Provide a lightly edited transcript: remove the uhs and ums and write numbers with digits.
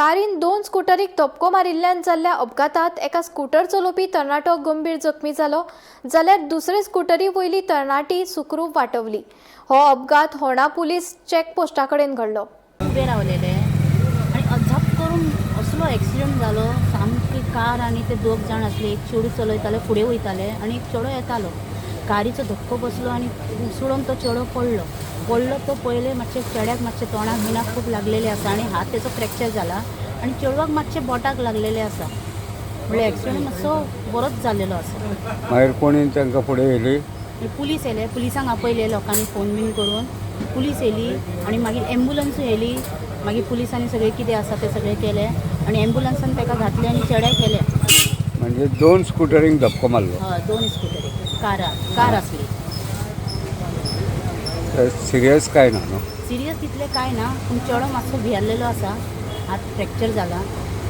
कारीन दोन स्कुटरीक धपको मारिल्ल्यान जाल्ल्या अपघातात एका स्कुटर चलोवपी तरणाटो गंभीर जखमी जालो, जाल्यार दुसरे स्कुटरी वयली तरणाटी सुखरूप वाटवली. हो अपघात होणा पुलीस चेकपोस्टा कडेन घडलो. उबे रावलेले आनी अजाप करून असलो एक्सिडंट जालो. सामकी कार आनी ते दोग जाण आसले. एक चेडूं चलयताले, फुडें वयताले आनी एक चेडो येतालो. कारीचो धक्को बसलो आनी उसळून तो चेडो पडलो. पडलो तो पयले मातशे चेड्याक मातशे तोंडाक बिनाक खूब लागलेले आसा आनी हात तेचो फ्रॅक्चर जाला आनी चेडवाक मातशे बोटाक लागलेले आसा. म्हणल्यार एक्सिडंट मातसो बरोच जाल्लेलो आसा. मागीर कोणी तांकां फुडें व्हेली? पुलीस येयले. पुलिसांक आपयले लोकांनी फोन बीन करून. पुलीस येयली आनी मागीर एम्बुलन्सूय येयली. मागीर पुलिसांनी सगळें कितें आसा तें सगळें केलें आनी एम्बुलन्सान ताका घातलें आनी चेड्याक व्हेलें. म्हणजे दोन स्कुटरींक धपको मारलो? हय, दोन स्कुटरी, कारा कार आसली. तर सिरियस काय ना न्हू? सिरियस तितलें कांय ना, पूण चेडो मातसो भियेल्लेलो आसा. हात फ्रॅक्चर जाला.